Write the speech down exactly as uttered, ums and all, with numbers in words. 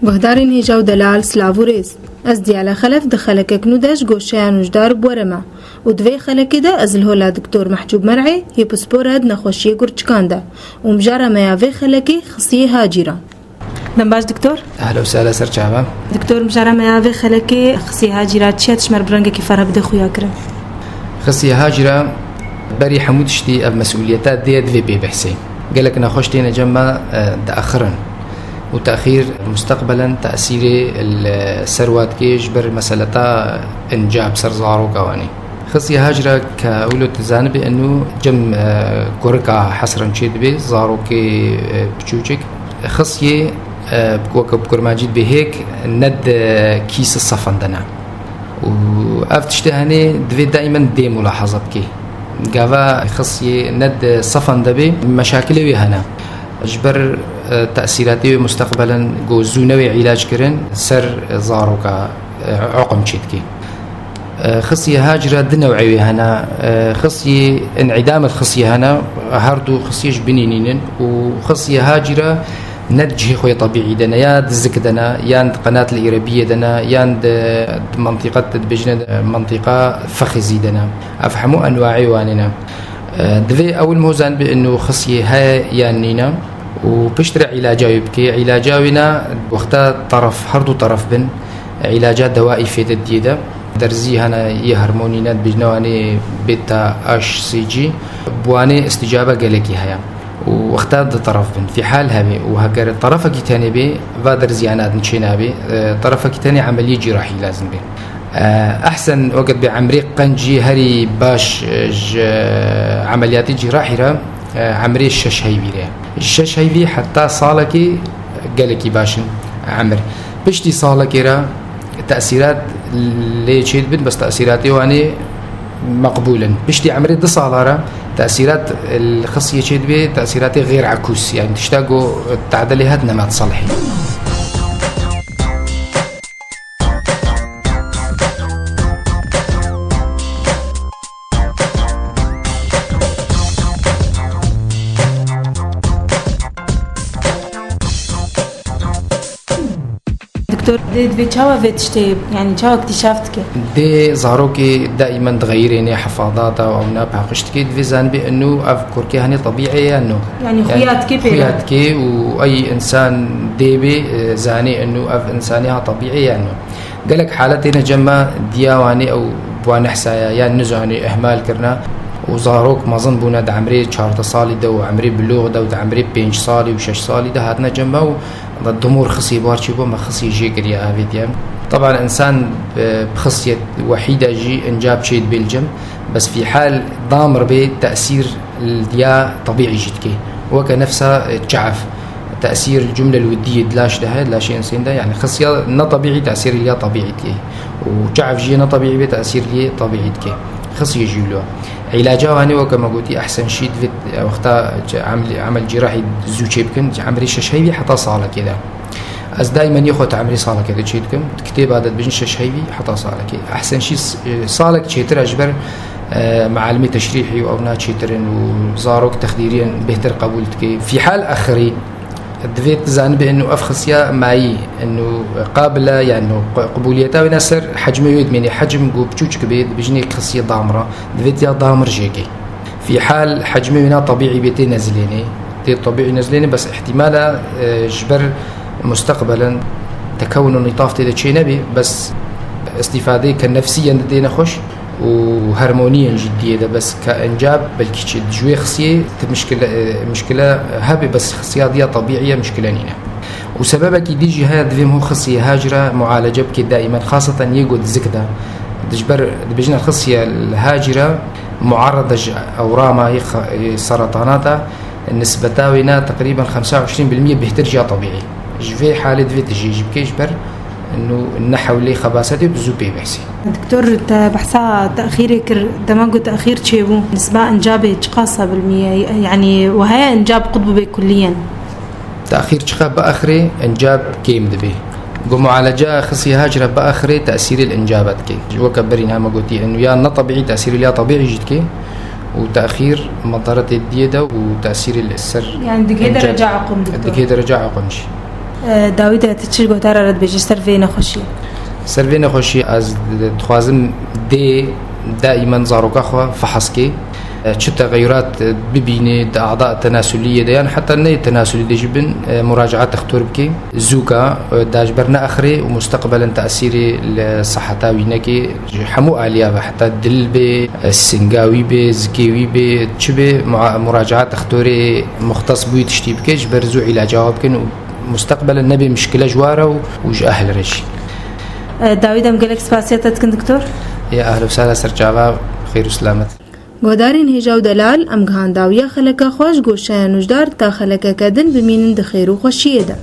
Guhdarên hêja û delal, silav û rêz. Ez Diyale Xelef di xelekek nû de ji goşeya nûjdar bi we re me û di vê xelekê de ez li hola Doktor Mehcûb Mer'ê yê pispor e di nexweşiyê gurçikan de û mijara me ya vê xelekê Xisiyê Hacî re. Dem baş Doktor. Ehla û sehla, ser çava. Doktor, mijara me ya vê xelekê Xisiyê Hacî re çi ye, tu ji me re bi rengekî fereh bide xuya kirin. Xisiyê Hacî re berî hemû tiştî ev mesûliyeta dê divê pê behsê. Gelek nexweş têne cem me, e, diaxirin. Û texîr musteqbelen tesîrê li ser wa dikê ji ber meseleta encab ser zaroka wanê. Xisiyê Hacî re ke wilo tu zanibê eno cem, e, kurika hesren çê dibê, zarokê, e, piçûçik. Xisiyê, e, weke bi kurmancî dibê hêk ne di kîsi sefan de ne. Û ev tiştê henê divê daimen dê mulahaza bikê. Gava xisiyê ne di sefan de bê, meşakilê wê hene. Ji ber, e, tesîratê wê musteqbelen ku zû newê îlac kirin, ser zaroka, e, oqim çêdikê. E, xisiyê Hacî re du new'ê wê hene. E, xisiyê, în'îdam xisiyê hene, her du xisiyê ji binî nînin û xisiyê Hacî re ne di cihê xwe yê tebîî de ne, ya di zik de ne, yan di qenat li îrebiyê de ne, yan di, di mentiqet de dibêjine, e, mentiqa fexizî de ne. Ev hemû enwaê wanê ne. E, divê ewil mo zanibê ino xisiyê heye yan nîne û piştre îlaca wê bikê. Îlaca wê ne, wexta teref, her du teref bin, îlaca dewaî fêde diyê de. Derzî hene yê hormonî ne, dibêjine wanê beta H C G. Bi wanê îstîcabe gelekî heye. Û wexta di teref bin. Fîhal hebe û heger terefekî tenê bê, va derziyana din çê nabê, e, terefekî tenê emeliyê cîrahî lazim bê. E, ehsen weke dibê emrê qencî herî baş, e, ji emeliyatê cîrahî re, e, emrê şeş heyvî re. Ji şeş heyvî heta salekê gelekî baş in emir. Piştî salekê re tesîrat lê çê dibin, bes tesîratê wanê meqbûl in. Piştî emrê du sala re tesîrat li xisiyê çê dibê, tesîratê xêr ekûs, yani tişta ku tehde lê hat nemat salihî. Doktor, dê divê çawa vê tiştê, yani çawa iktîşaf dike? Dê zarokê daimen dixeyirênê hefadata û ew ne paqij dike, divê zanibê eno ev kurkê henê tebîî ye yan no. Yani xuya dike pê re? Xuya dike û ey insan dê bê, e, zanê eno ev insanê ha tebîî ye yan no. Gelek halet têne cem me diya wanê ew bi wan nehsaya yan nizanê ihmal kirine û zarok mezin bûne di emrê çardeh salî de û emrê bilûx de û di emrê pênc salî û şeş salî de hatine cem me û Dimor xisiyê bar çêbû, me xisiyê jê kiriye avêtiye. Teban însan, e, bi xisiyet wehî de jî encab çê dibê li cem. Bes fî hal damir bê tesîr li ya tebîî jî dike. Weke nefsa, e, çav. Tesîr cumle li widiyê di laş de heye, di laşê însên de. Yani xisiya ne tebîî tesîr li ya tebîî dike. Û çav jî ne tebîî bê tesîr li yê tebîî dike. Xisiyê jî wilo. Îlaca wanê weke me gotî ehsen şî divêt, e, wexta ce-, emel, emel cîrahî zû çê bikin, ji emrê şeş heyvî heta salekê de. Ez daimen yê xwe di emrê salekê de çê dikim. Di kitêba de dibêjin şeş heyvî heta salekê. Ehsen şî s-, e, salek çêtir e ji ber, e, mealimê teşrîhî û ew na çêtir in û zarok texdîriyên bêhtir qebûl dike. Fî hal exirî, Divê tu zanibê eno ev xisiya mayî, eno qabile, yani no qe-, qebûliyeta wê ne ser hecmê wê dimênê. Hecm ku piçûçik bê, dibêjinê xisiya damira, divê tiya damir jêkê. Fî hal hecmê wê ne tebîî bê tê nezilênê, tê tebîî nezilênê, bes ihtimala, e, ji ber mustaqbelen tekewun û nîtaf tê de çê nebê, bes îstîfadeyê ke nefsî yên didê nexweş, û hermoniyên jî diyê de, bes ke encab belkî çi ji wê xisiyê ti mişkile, e, mişkile hebe, bes xisiya diya tebîî ye, mişkile nîne. Û sebebekî dî jî heye, divê hûn xisiyê hacî re mualece bike daîmen, xaseten yê ku di zik de. Di ji ber dibêjine xisiye li hacî re muarrede ji ewrama yê xe-, yê seretanata nisbeta wê ne teqrîben xemsa û hiştîn bil miyê bêhtir ji ya tebîî. Ji vê halê divê tu jê jî bikê ji ber nû ne hewlê xebasetê bi zû pê behsî. Doktor, te behsa texîrê kir, dema ku texîr çêbû, nisba encabê çiqas e bil miyê? Yanî, we heye encab qut bûbe kulliyen? Texîr çiqa biaxirê, encab kêm dibe. Ku mualeca xisiyê hacî re biaxirê, tesîrê li encaba dike. Ji weke berî niha me gotî, eno ya ne tebîî, tesîrê li ya tebîî jî dike. Û texîr medaretê diyê de û tesîrê li ser Yani digê encab, dereca oqim, doktor. Digê dereca oqim jî. Dawî de tu çi guhdara re dibêjî ser vê nexweşiyê? Ser vê nexweşiyê ez dixwazim dê daimen zaroka xwe fehs kê. Çi texeyurat bibînê di ada tenasuliyê de yan heta ne tenasulî de jî bin, muracaat dixtor bikê. Zûka da ji ber neaxirê û musteqbelen tesîrê li seheta wî nekê. Ji hemû aliya ve heta dil bê, singa wî bê, zikê wî bê, çi bê, mua-, muracaat dixtorê muxtes bûyî tiştî bike, ji ber zû îlaca we bikin û musteqbelen nebê mişkile ji ware û, û ji ehl re jî. Dawî dem gelek spasiya te dikin, doktor. Ê ehl û sala ser çava, xêr û selamet. Guhdarên hêja û delal, em gihan dawiya xeleka xwe ji goşeya nûjdar ta xelekeke din bimînin di xêr û xweşiyê de.